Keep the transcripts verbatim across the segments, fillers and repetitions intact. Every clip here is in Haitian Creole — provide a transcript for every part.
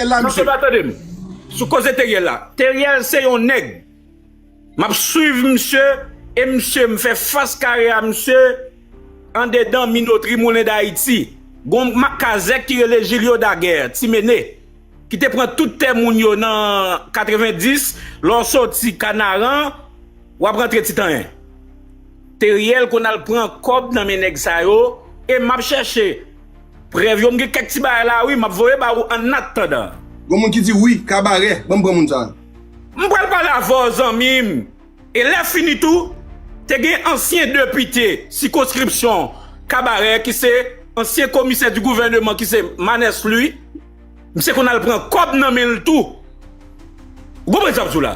Teriel la, misye. Tande m. Sou koze Teriel la. Teriel se yon nèg. M ap swiv misye, e misye, m fè fas kare a misye andedan minotri Moulen Dayiti. Gon makazèk ki rele Julio Daguerre, Ti Mene, ki te pran tout tè moun yo nan katrevendis, lè w soti Kanaran, w ap rantre Titanyen. Teriel konn al pran kòb nan men nèg sa yo, e m ap chèche prèv yo. M gen kèk ti bagay la, wi, m ap voye ba ou an atandan. Gon moun ki di wi, Kabarè, ban m pran moun sa. M pral pale avè w, zanmi m. E lè fini tou, te gen ansyen depite sikonskripsyon Kabarè ki se ansyen komisè di gouvèneman ki se Manès Louis. Misye konn al pran kòb nan men l tou. Ou konprann sa m di w la?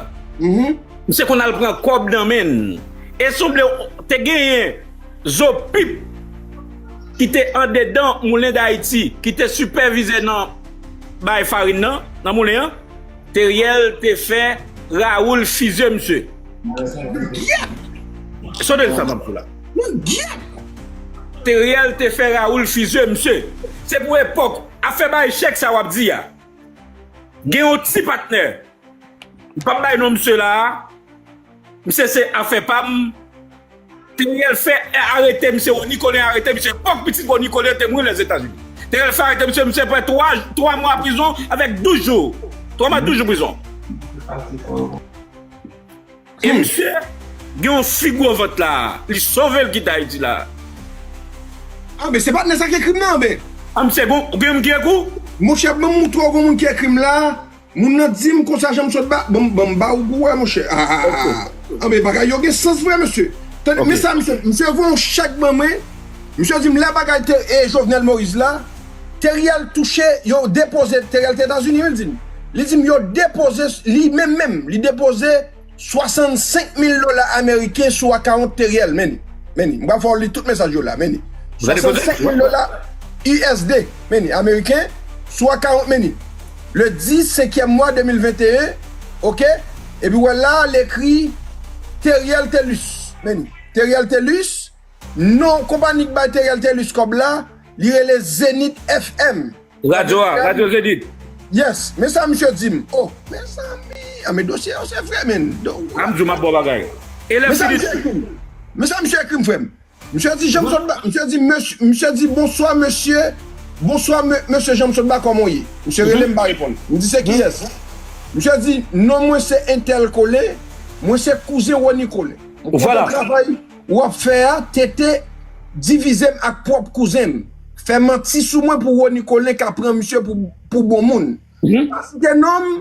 Misye konn al pran kòb nan men l. E sanble te genyen Zo Pip ki te andedan Moulen Dayiti, ki te sipèvize nan bay farin nan, nan moulen an. Teriel te fè Raoul fizye misye. Sonde sa m ap di w la. Teriel te fè Raoul fizye misye. Se pou epòk afè bay chèk sa w ap di a. Gen yon ti patnè. M p ap bay non misye la a. Misye se afè pa m. Teriel fè arete misye, Rony Colin arete misye. Epòk pitit Rony Colin te mouri Lèzetazini. Teriel fè arete misye, misye pran twa, twa mwa prizon avèk douz jou. Twa mwa douz jou prizon. E misye gen yon fi gwo vant la. Li sove l kite Ayiti la. Ah, men se patnè sa ki ekri m nan, men. Ah, misye gon, ou gen moun ki ekri w? Monchè, ban m moutre w gon moun ki ekri m la. Moun nan di m konsa, Jean Michel Ba, ban m, ban m ba ou pou wè, monchè. Ah, ah, ah. Ah, men bagay yo gen sans vre, mesye. Tande, men sa, misye, misye voye yon chèk ban mwen. Misye di m lè bagay te, e, Jovenel Moïse la, Teriel touche, yo depoze, Teriel te Etazini, wi, l di m. Li di m yo depoze, li menm menm, li depoze swasannsenk mil dola ameriken sou akawont Teriel, men ni. Men ni. M pral fè w li tout mesaj yo la, men ni. Swasannsenk mil dola U S D, men ni, ameriken, sou akawont, men ni. Le dis senkyèm mwa de mil venteyen, oke? Epi wè la, l ekri Teriel Telus, men ni. Teriel Telus, non konpani k bay Teriel Telus kòb la, li rele Zenith F M. Radyo a, Radyo Zenith. Yes, men sa misye di m. Oh, mezanmi, ah, men dosye yo se vre, men. An m di w m ap ba w bagay. E lè fini. Men sa misye ekri m, men sa misye ekri m, frè m. Misye di, Jean Michel Ba, misye di, mesye, misye di, bonswa, mesye. Bonswa, me-, mesye Jean Michel Ba, kòman w ye? Misye rele m, m pa reponn. M di, se kiyès? Misye di, non mwen se entèl Colin, mwen se kouzen Rony Colin. M kontan travay w ap fè a, Tete divize m ak pwòp kouzen m. Fè manti sou mwen pou Rony Colin ka pran misye pou, pou bon moun. Pa site non m,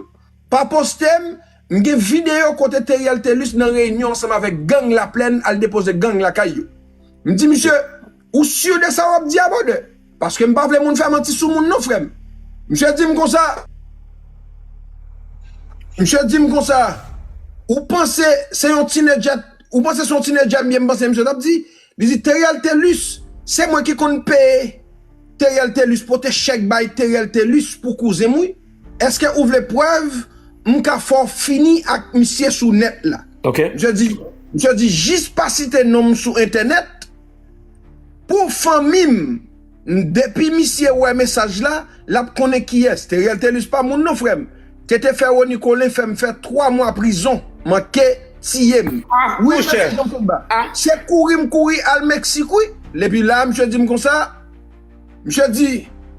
pa poste m, m gen videyo kote Teriel Telus nan reyinyon ansanm avèk gang Laplèn al depoze gang lakay yo. M di misye, ou si de sa w ap di a, brother? Paske m pa vle moun fè manti sou moun non, frè m. Misye di m konsa, misye di m konsa, ou panse se yon tinedjè, ou panse se yon tinedjè m ye, m panse misye t ap di, li di, Teriel Telus, se mwen ki konn peye Teriel Telus, pote chèk bay Teriel Telus pou kouzen m, wi. Èske ou vle prèv? M ka fè w fini ak misye sou nèt la. Misye di, misye di, jis pa site non m sou entènèt. Pou fanmi m, depi misye wè mesaj la, l ap konnen kiyès. Teriel Telus pa moun non, frè m. Tete fè Rony Colin fè m fè twa mwa prizon, manke tiye m. Wi, mesye Jean Claude Ba. Se kouri m kouri al Meksik, wi. Epi la, misye di m konsa, misye di,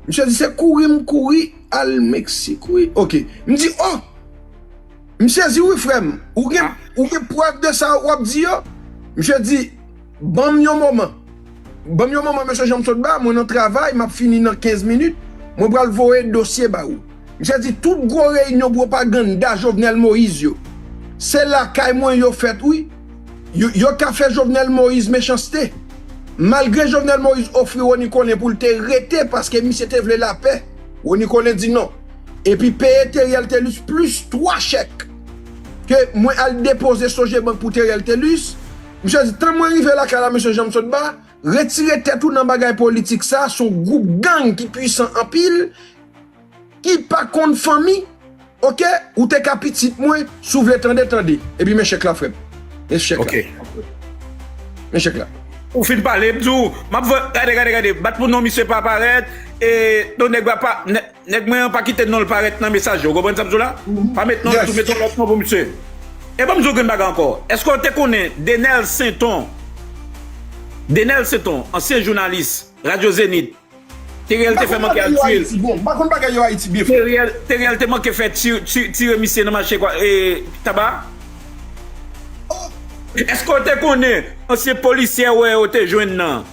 misye di, se kouri m kouri al Meksik, wi. Oke. M di, oh! M sezi wi, frè m. Ou gen, ou gen prèv de sa w ap di yo? Misye di, ban m yon moman. Ban m yon moman, mesye Jean Claude Ba, mwen nan travay, m ap fini nan kenz minit. Mwen pral voye dosye ba ou. Misye di, tout gwo reyinyon pwopaganda Jovenel Moïse yo, se lakay mwen yo fèt, wi. Yo, yo ka fè Jovenel Moïse mechanste. Malgre Jovenel Moïse ofri Rony Colin pou l te rete paske misye te vle lapè, Rony Colin di non. Epi peye Teriel Telus plis twa chèk ke mwen al depoze Sogebank pou Teriel Telus. Misye di, tan mwen rive lakay la, mesye Jean Claude Ba, retire tèt ou nan bagay politik sa, se yon gwoup gang ki pwisan anpil, ki pa konn fanmi, oke? Ou te ka pitit mwen, si w vle tande, tande. Epi men chèk la, frè m. Men chèk la. Men chèk la. Ou fin pale, m di w, m ap voye, gade, gade, gade, bat pou non misye pa parèt, e non nèg la pa, nè- nèg mwen an pa kite non l parèt nan mesaj yo, ou konprann sa m di w la? Pa met non l tou, met yon lòt non pou misye. E ban m di w grenn bagay ankò. Èske w te konnen Denel Senton, Denel Senton, ansyen jounalis, Radyo Zenith, Teriel te fè manke al tiye l. M pa konn bagay yo Ayiti byen, frè. Teriel, Teriel te manke fè ti- ti- tire misye nan mache kwa- e, Taba. Èske w te konnen ansyen polisyè wè yo te jwenn nan?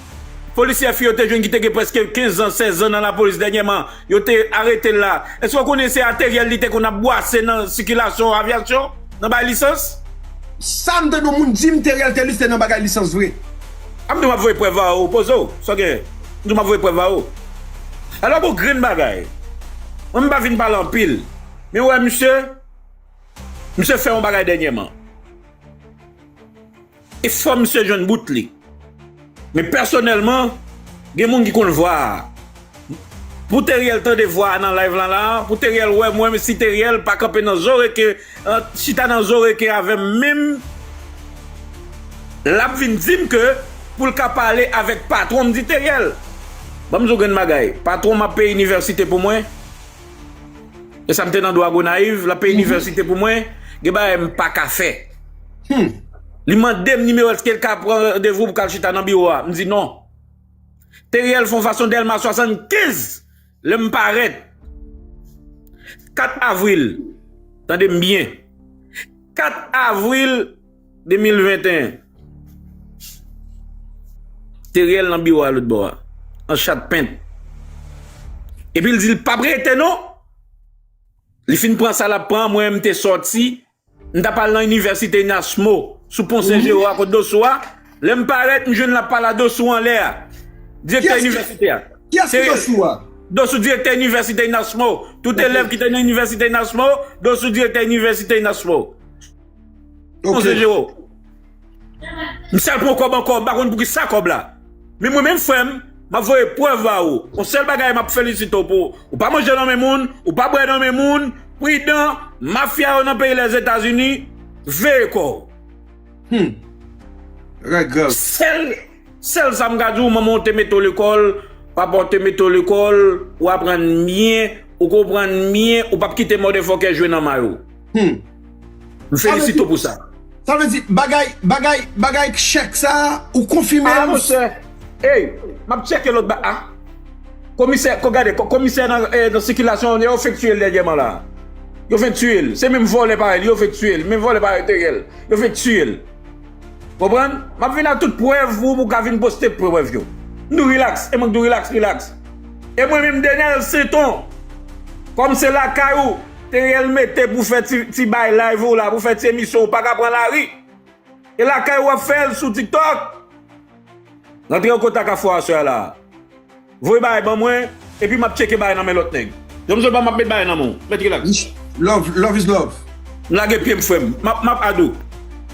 Polisyè fi yo te jwenn ki te gen prèske kenz an, sèz an nan lapolis dènyèman, yo te arete l la. Èske w konnen se a Teriel li te konn ap bwase nan sikilasyon avyasyon, nan bay lisans? Sa m tande yon moun di m Teriel Telus te nan bagay lisans vre. A m di w m ap voye prèv ba ou, poze w, sa w gen? M di w m ap voye prèv ba ou. Alò, gon grenn bagay. Mwen, m pa vin pale anpil. Men w wè, misye, misye fè yon bagay dènyèman. E fò misye jwenn bout li. Men pèsonèlman, gen moun ki konn vwa a. Pou Teriel tande vwa a nan live lan la, pou Teriel wè mwen, si Teriel pa kanpe nan zo reken, an, chita nan zo reken avè m menm, l ap vin di m ke pou l ka pale avèk patwon m, di Teriel. Ban m di w grenn bagay, patwon m ap peye inivèsite pou mwen. E sa m te nan dwa Gonayiv, l ap peye inivèsite pou mwen, gen bagay m pa ka fè. Li mande m nimewo, èske l ka pran randevou pou k al chita nan biwo a. M di non. Teriel fè yon fason Dèlma swasannkenz, lè m parèt. Kat avril, tande m byen. Kat avril de mil venteyen. Teriel nan biwo a lòt bò a, an chat pent. Epi l di l p ap rete non. Li fin pran sa l ap pran, mwen m te sòti, m t ap al nan inivèsite Nasmo, sou pon Sen Jero a, kot Dosou a. Lè m parèt, m jwenn l ap pale a Dosou anlè a. Direktè inivèsite a. Kiyès ki Dosou a? Dosou direktè inivèsite Nasmo. Tout elèv ki te nan inivèsite Nasmo, Dosou direktè inivèsite Nasmo. Monchè Jero, m sal pran kòb ankò, m pa konn pou ki sa kòb la. Men mwen menm frè m, m ap voye prèv ba ou. Yon sèl bagay m ap felisite w pou, ou pa manje nan men moun, ou pa bwè nan men moun, pridan, mafya yo nan peyi Lèzetazini, veye kò w. Hmm. Règ grav. Sèl Sèl sa m ka di w, manman w te mete w lekòl, papa w te mete w lekòl, ou aprann byen, ou konprann byen, ou p ap kite motherfucker jwe nan may ou. Hmm. M felisite w pou sa. Sa vle di, bagay, bagay, bagay chèk sa, ou konfime l? Ah, monchè. Ey, m ap tcheke lòt ba-, ah. Komisè, ko gade, ko-, komisè nan, eh, nan sikilasyon, yo fenk tiye l dènyèman la. Yo fenk tiye l. Se menm vòlè parèy li, yo fenk tiye l. Menm vòlè parèy Teriel. Yo fenk tiye l. Konprann? M ap vin ak tout prèv pou ou, pou w ka vin poste prèv yo. M di w rilaks, e mwen k di w rilaks, rilaks. E mwen menm, Denel Senton, kòm se lakay ou, Teriel mete pou fè ti, ti bay live ou la, pou fè ti emisyon, ou pa ka pran lari. E lakay ou w ap fè l sou TikTok. Rantre an kontak ak fò aswè a la. Voye bagay ban mwen, epi m ap tcheke bagay nan men lòt nèg. Jan m sot ba m ap met bagay nan men w. Mèt rilaks. Love, love is love. M lage pye m, frè m. M ap, m ap add ou.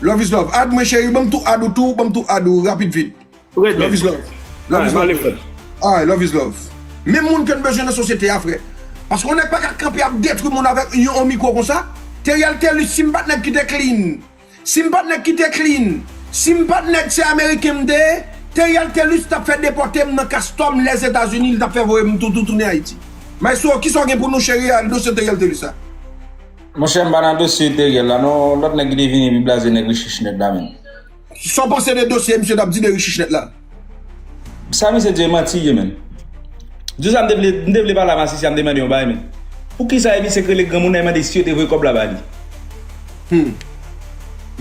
Love is love. Add mwen, cheri. Ban m tou add ou tou. Ban m tou add ou rapid vit. Love is love. Love is love. Alright, love is love. Men moun ke n bezwen nan sosyete a, frè. Paske yon nèg pa ka kanpe ap detwi moun avèk yon, yon mikwo konsa. Teriel Telus, si m pa t nèg ki te clean, Si m pa t nèg ki te clean, si m pa t nèg se ameriken m te ye, Teriel Telus t ap fè depòte m nan kastòm Lèzetazini, li t ap fè voye m tou, tou tounen Ayiti. Maestro, kisa w gen pou nou, cheri, a dosye Teriel Telus la? Monchè, m pa nan dosye Teriel la non, lòt nèg ki te vini epi blaze nèg Richichnet la menm. Sa w panse de dosye misye t ap di de Richichnet la? Sa misye di e manti ye menm. Jou sa m te vle, m te vle pale a Masisi a, m te mande yon bagay menm. Poukisa epi se k rele granmoun nan e mande si yo te voye kòb la ba li? Hmm.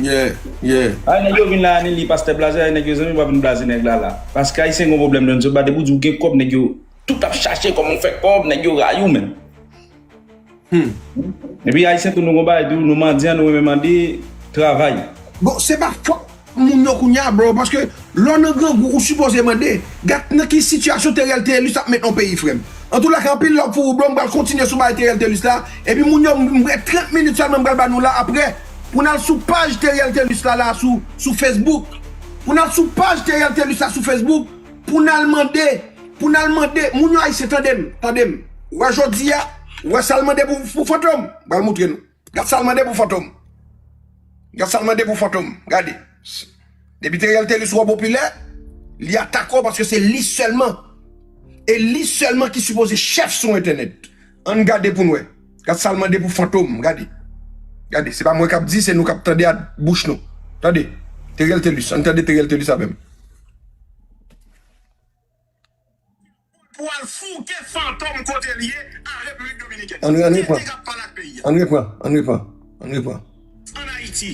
Yeah, yeah. Ay, nèg yo vin la, ni li pastè blaze, ay, nèg yo zanmi pa vin blaze nèg la la. Paske Ayisyen gon pwoblèm lè n sot ba depi w di w gen kòb, nèg yo tout ap chache kòman w fè kòb, nèg yo rayi w menm. Hmm. Epi Ayisyen tou nou gon bagay tou, nou mandyan, nou renmen mande, travay. Bon, se pa fòt moun yo kounye a, bro, paske lè w nan grangou, ou sipoze mande. Gad nan ki sitiyasyon Teriel Telus ap met yon peyi, frè m. Antoulèka, anpil love pou ou, bro, m pral kontinye sou bagay Teriel Telus la. Epi moun yo, m, m gen trant minit sèlman m pral ba nou la, aprè, pou n al sou paj Teriel Telus la, la, sou, sou Facebook. Pou n al sou paj Teriel Telus la sou Facebook, pou n al mande, pou n al mande, moun yo Ayisyen, tande m, tande m. Ou wè jodi a, ou wè sa l mande pou, pou Fantom? M pral moutre nou. Gad sa l mande pou Fantom. Gad sa l mande pou Fantom. Gade. Depi Teriel Telus twò popilè, Li atake w paske se li sèlman. E li sèlman ki sipoze chèf sou entènèt. Ann gade pou n wè. Gad sa l mande pou Fantom. Gade. Gade, se pa mwen k ap di, se nou k ap tande ak bouch nou. Tande. Teriel Telus. Ann tande Teriel Telus avè m. Pou al fouke Fantom kote l ye an Repiblik Dominikèn. Ann, ann repran. Tete k ap pale ak peyi a. Ann repran, ann repran, ann repran. An Ayiti.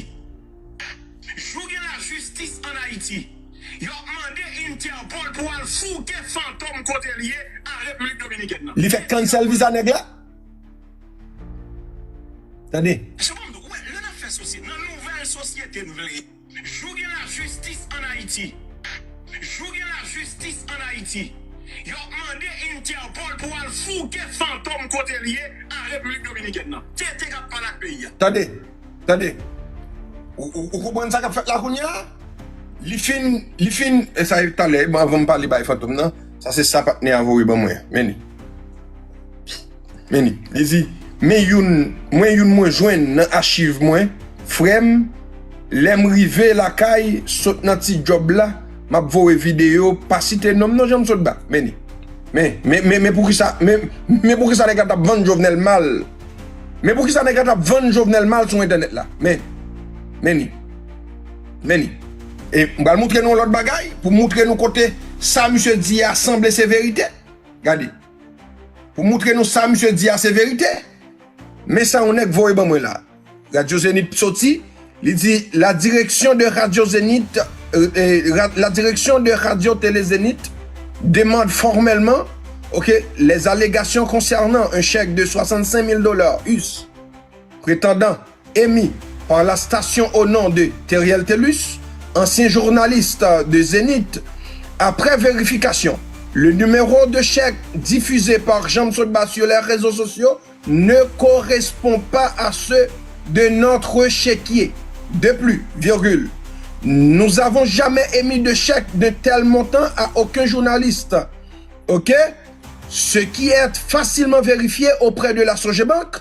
Jou gen lajistis an Ayiti. Y ap mande Interpol pou al fouke Fantom kote l ye an Repiblik Dominikèn nan. Li fè cancel visa nèg la. Tande. Se bon, wè, lè n ap fè sosyete, nan nouvèl sosyete n vle. Jou gen lajistis an Ayiti. Jou gen lajistis an Ayiti. Y ap mande Interpol pou al fouke Fantom kote l ye an Repiblik Dominikèn nan. Tete k ap pale ak peyi a. Tande, tande. Ou, ou, ou konprann sa k ap fèt la kounye a? Li fin, li fin, e sa e talè, bon, avan m pale bay Fantom nan, sa se sa patnè a voye ban mwen. Men li. Men li, li di, men youn, mwen youn mwen jwenn nan achiv mwen, frè m, lè m rive lakay, sot nan ti djòb la, m ap voye videyo, pa site non m non, Janm Sotba. Men li. Men, men, men, men poukisa, men, men poukisa nèg la t ap vann Jovenel mal? Men poukisa nèg la t ap vann Jovenel mal sou entènèt la? Men, men li. Men li. E m pral moutre nou yon lòt bagay, pou moutre nou kote sa misye di a sanble se verite. Gade. Pou moutre nou sa misye di a se verite. Men sa yon nèg voye ban mwen la. Radio Zenith soti, li di, la direction de Radio Zenith, euh, euh, ra- la direction de Radio Télé Zénith demande formellement, ok, les allégations concernant un chèque de soixante-cinq mille dollars U S prétendant émis par la station au nom de Teriel Telus, ancien journaliste de Zénith. Après vérification, le numéro de chèque diffusé par Janm Sotba sur les réseaux sociaux ne correspond pas à ceux de notre chéquier. De plus, virgule, nous avons jamais émis de chèque de tel montant à aucun journaliste. Ok? Ce qui est facilement vérifié auprès de la Sogebank.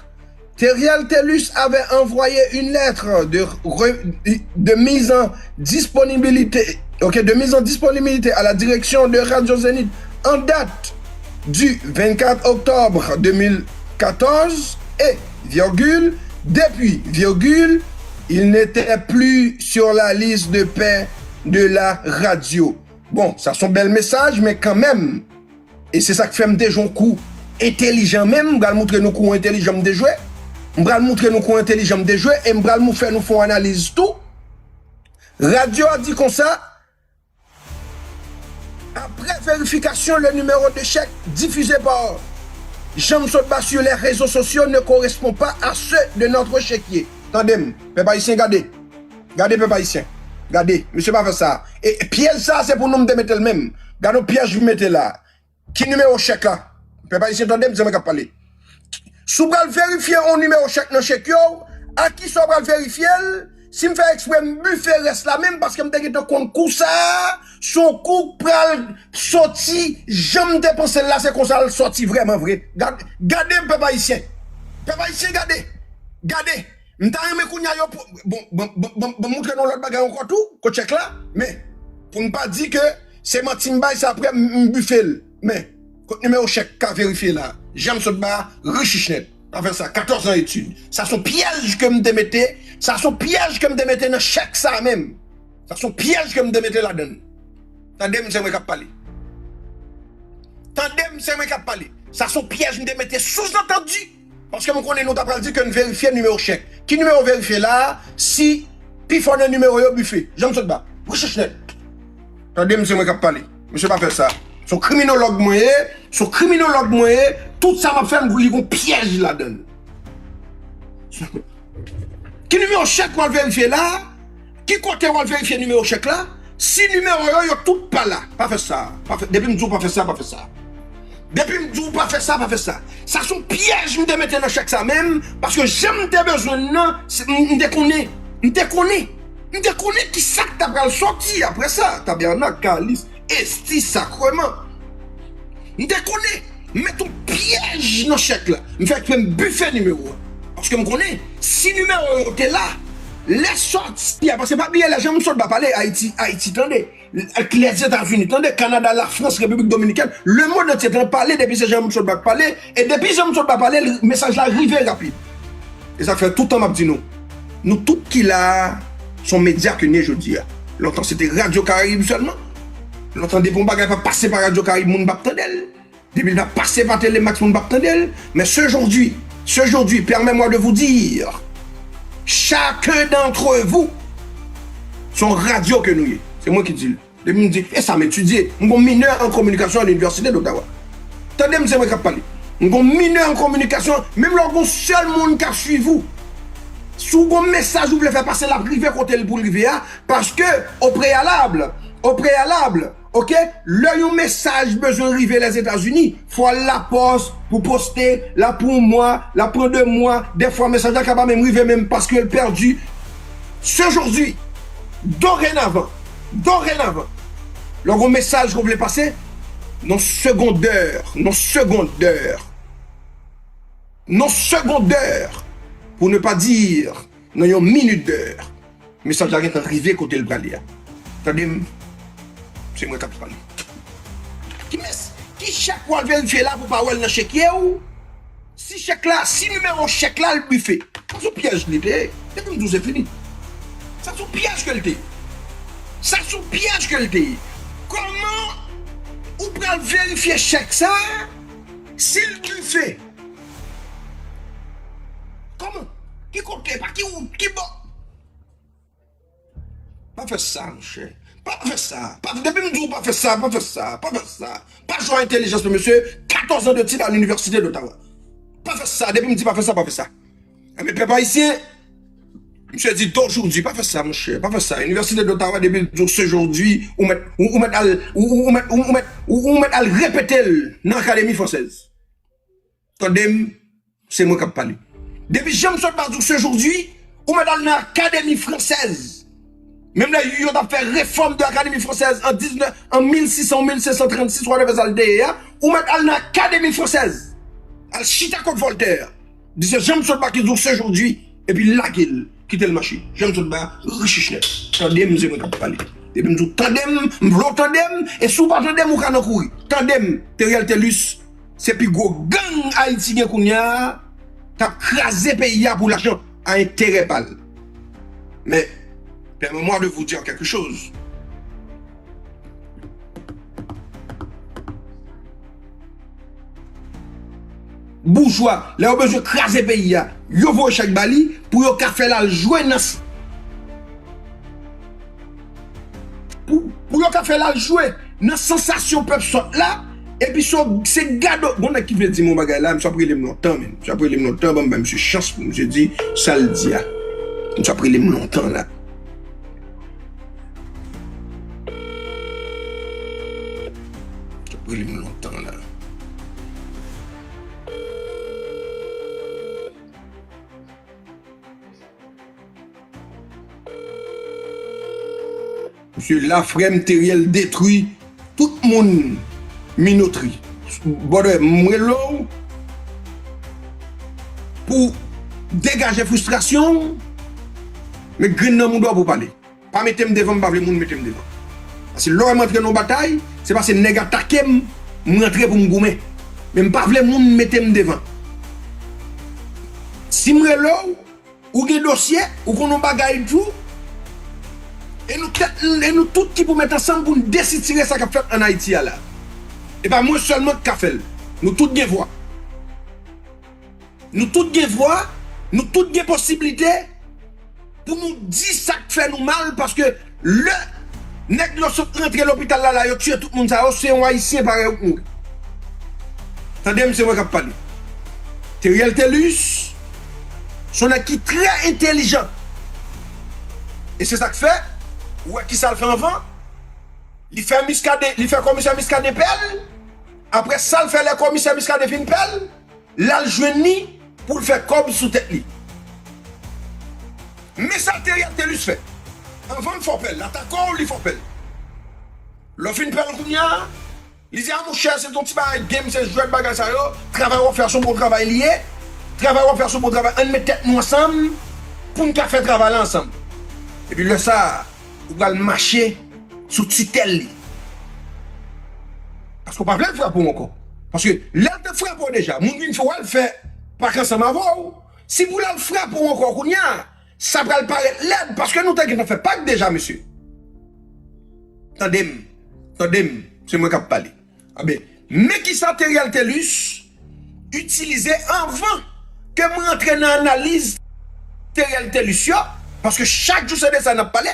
Teriel Telus avait envoyé une lettre de, re- de mise en disponibilité, ok, de mise en disponibilité à la direction de Radio Zénith en date du vingt-quatre octobre deux mille quatorze et, virgule, depuis, virgule, il n'était plus sur la liste de paie de la radio. Bon, sa se yon bèl mesaj, men kanmenm, e se sa k fè m te jwe yon kou entèlijan menm, m pral moutre nou kou entèlijan m te jwe. M pral moutre nou kou entèlijan m te jwe, e m pral mou- fè nou fè yon analiz tou. Radio a di konsa, après vérification, le numéro de chèque diffusé par Janm Sotba sur les réseaux sociaux ne correspond pas à ceux de notre chéquier. Tande m, pèp ayisyen, gade. Gade, pèp ayisyen. Gade, mesye pa fè sa. E, e pyèj sa, se pou nou m te mete l menm. Gade yon pyèj m mete la. Ki nimewo chèk la? Pèp ayisyen, tande m, se mwen k ap pale. Si w pral verifye yon nimewo chèk nan chèk yo, a kisa w pral verifye l? Si m fè ekspre, m bife rès la menm, paske m te gentan konn kou sa a, se yon kou k pral soti, jan m te panse l la, se konsa l soti vrèman vre. Gad- gade, pèp ayisyen. Pèp ayisyen, gade. Gade. M ta renmen kounye a yo pou- bon, bon, bon, bon, bon, moutre nou lòt bagay ankò tou, kot chèk la, men pou n pa di ke se manti m bay, se apre m, m bife l. Men, kot nimewo chèk ka verifye la? Janm Sotba, Richichnet. Pa fè sa, katòz an etid. Sa se yon pyèj ke m te mete, sa se yon pyèj ke m te mete nan chèk sa menm. Sa se yon pyèj ke m te mete ladan l. Tande m, se mwen k ap pale. Tande m, se mwen k ap pale. Sa se yon pyèj m te mete souzantandi. Paske m konnen nou ta pral di ke n verifye nimewo chèk. Ki nimewo verifye la a? Si pifò nan nimewo yo bife. Janm Sotba. Richichnet. Tande m, se mwen k ap pale. Mesye pa fè sa. Se yon kriminològ mwen ye. Se yon kriminològ mwen ye. Tout sa m ap fè, m li gon pyèj ladan l. Ki nimewo chèk w al verifye la? Ki kote w al verifye nimewo chèk la? Si nimewo yo, yo tout pa la, pa fè sa. Pa fè, depi m di w pa fè sa, pa fè sa. Depi m di w pa fè sa, pa fè sa. Sa se yon pyèj m te mete nan chèk sa menm, paske jan m te bezwen l nan, se- m m te konnen, m te konnen, m te konnen ki sa k ta pral soti apre sa. Tabènak, kalis, esti, sakreman. M te konnen, m met yon pyèj nan chèk la. M fè ekspre m bife nimewo a. Paske m konnen, si nimewo yo te la, lè sòti a, paske pa bliye lè Janm Sotba pale, Ayiti, Ayiti tande. Lèzetazini, tande, Kanada, Lafrans, Repiblik Dominikèn, lemonn antye t ap pale depi se Jean Michel Obama k pale, e depi Jean Michel Obama pale, mesaj la rive rapid. E sa k fè toutan m ap di nou, nou tout ki la a, se yon medya ke n ye jodi a. Lontan se te Radyo Karayib sèlman. Lontan depi yon bagay pa pase pa Radyo Karayib, moun p ap tande l. Depi l pa pase pa Telemax, moun p ap tande l. Men se jodi, se jodi, permets-moi de vous dire, chacun d'entre vous, se yon radyo ke nou ye. Se mwen ki di l. Depi m di, e sa m etidye. M gon minè an kominikasyon a Linivèsite d'Ottawa. Tande m, se mwen k ap pale. M gon minè an kominikasyon, menm lè w gon sèl moun k ap swiv ou. Si w gon mesaj ou vle fè pase, l ap rive kote l pou l rive a, paske, o preyalab, o preyalab, oke, lè yon mesaj bezwen rive Lèzetazini, fò al lapòs pou poste, l ap pran yon mwa, l ap pran de mwa, dèfwa mesaj la ka pa menm rive menm paske l pèdi. Se jodi, dorenavan, dorenavan, lè w gon mesaj ke w vle pase, nan segondè, nan segondè, nan segondè, pour ne pas dire nan yon minit dè, mesaj la gentan rive kote l prale a. Tande m, se mwen k ap pale. Ki mes, ki chèk w al verifye la pou pa wè l nan chekye w? Si chèk la, si nimewo chèk la, l bife. Sa sou pyèj li te ye. Depi m di w se fini. Sa sou pyèj ke l te ye. Sa sou pyèj ke l te ye. Kòman ou pral verifye chèk sa a si l bife? Kòman? Ki kote? Pa ki wout? Ki bò? Pa fè sa, monchè. Pa fè sa. Pa, depi m di w pa fè sa, pa fè sa, pa fè sa. Pa jwe entèlijans, mesye. Katòz an de etid a l'Université d'Ottawa. Pa fè sa. Depi m di pa fè sa, pa fè sa. Enben, pèp ayisyen, misye di, d'aujourd'hui, pa fè sa, monchè. Pa fè sa. Université d'Ottawa, depi l di w se jodi, ou mèt, ou, ou mèt al, ou, ou, ou mèt, ou, ou mèt, ou, ou mèt al repete l nan Académie Française. Tande m, se mwen k ap pale. Depi Jean Michel Obama di w se jodi, ou mèt al nan Académie Française. Menm lè yo t ap fè réforme de l'Académie Française an diznèf, an mil sis san, mil senk san trannsis, whatever sa l te ye a, ou mèt al nan Académie Française. Al chita kot Voltaire. Di se Jean Michel Obama ki di w se jodi, epi lage l. Kite l mache. Jean Michel Obama, richich nèt. Tande m, se mwen k ap pale. Depi m di w tande m, m vle w tande m, e si w pa tande m, ou ka nan kouri. Tande m, Theriel Thelus, se pi gwo gang Ayiti gen kounye a, k ap kraze peyi a pou lajan a enterè pa l. Men, permets-moi de vous dire quelque chose. Boujwa, lè yo bezwen kraze peyi a, yo voye chèk ba li pou yo ka fè l al jwe nan s-, pou, pou yo ka fè l al jwe nan sansasyon pèp sòt la, epi se, se gado, gon nèg ki vle di m yon bagay la, misye ap rele m lontan, men, misye ap rele m lontan, ban m bay misye chans pou misye di sa l di a. Misye ap rele m lontan la. Misye ap rele m lontan la. Misye la, frè m, Theriel detwi tout moun minotri. Brother, m rele w pou degaje fristrasyon w, met grenn nan mouda w pou pale. Pa mete m devan, m pa vle moun mete m devan. Paske lè w wè m antre nan yon batay, se paske nèg atake m, m rantre pou m goumen. Men m pa vle moun mete m devan. Si m rele w, ou gen dosye, ou konn yon bagay tou, e nou tèt, e nou tout ki pou met ansanm pou n desitire sa k ap fèt ann Ayiti a la. E pa mwen sèlman k ka fè l. Nou tout gen vwa. Nou tout gen vwa, nou tout gen posiblite pou nou di sa k fè nou mal, paske lè nèg yo sot rantre lopital la, la yo tiye tout moun sa yo, se yon Ayisyen parèy ou k mouri. Tande m, se mwen k ap pale. Theriel Thelus, se yon nèg ki trè entèlijan. E se sa k fè, ou wè ki sa l fè anvan? Li fè Muscadin, li fè komisè Muscadin pè l. Apre sa l fè, lè komisè Muscadin fin pè l, l al jwenn li pou l fè kòb sou tèt li. Men sa Theriel Thelus fè. Anvan l fè w pè l, l atake w, li fè w pè l. Lè w fin pè l kounye a, li di, a monchè, se t on ti bagay game, se jwèt bagay sa yo, travay w ap fè a se yon bon travay li ye, travay w ap fè a se yon bon travay, ann met tèt nou ansanm pou n ka fè travay la ansanm. Epi lè sa a, ou pral mache sou titèl li. Paske w pa vle l frape w ankò. Paske lè l te frape w deja, moun vin fè w al fè pak ansanm avè w. Si pou l al frape w ankò kounye a, sa pral parèt lèd paske nou te gentan fè pak deja, mesye. Tande m, tande m, se mwen k ap pale. Anben, men kisa Theriel Thelus itilize anvan ke m rantre nan analiz Theriel Thelus yo, paske chak jou se de sa n ap pale.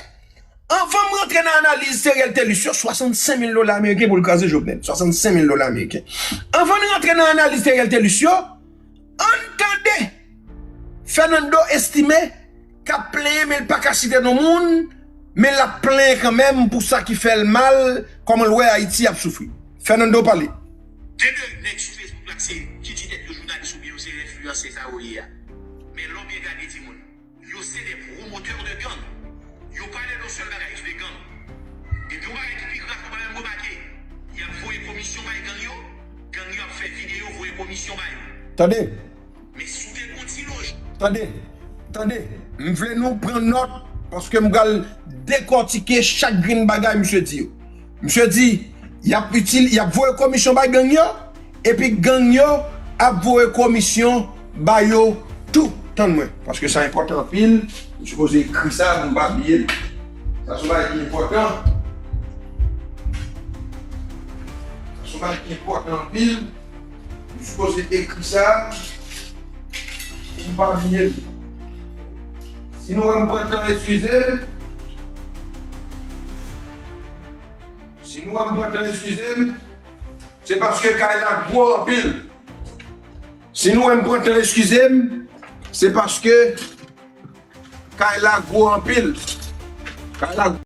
Anvan m rantre nan analiz Theriel Thelus yo, swasannsenk mil dola ameriken pou l kraze Jovenel. Swasannsenk mil dola ameriken. Anvan n rantre nan analiz Theriel Thelus yo, ann tande Fernando Estime k ap plenyen, men l pa ka site non moun, men l ap plenyen kanmenm pou sa ki fè l mal, kòman l wè Ayiti ap soufri. Fernando, pale. Gen de nèg sou Facebook la, se ki di tèt yo jounalis oubyen yo se enfliyansè sa yo ye a. Men lè w byen gade timoun, yo se de pwomotè de gang. Yo pale de yon sèl bagay, se de gang. Depi yon bagay ki pi grav, ou pa menm remake. Y ap voye komisyon bay gang yo, gang yo ap fè videyo, voye komisyon ba yo. Tande. Men si w te gon ti loj. Tande, tande. M vle nou pran nòt, paske m pral dekòtike chak grenn bagay misye di yo. Misye di, y ap itil, y ap voye komisyon bay gang yo, epi gang yo ap voye komisyon ba yo tou. Tann mwen, paske sa enpòtan anpil. M sipoze ekri sa pou m pa bliye l. Sa se yon bagay ki enpòtan. Sa se yon bagay ki enpòtan anpil. M sipoze ekri sa pou m pa bliye l. Si nou wè m pran tan, eskize m. Si nou wè m pran tan, eskize m. Se paske kay la gwo anpil. Si nou wè m pran tan, eskize m. Se paske kay la gwo anpil. Kay la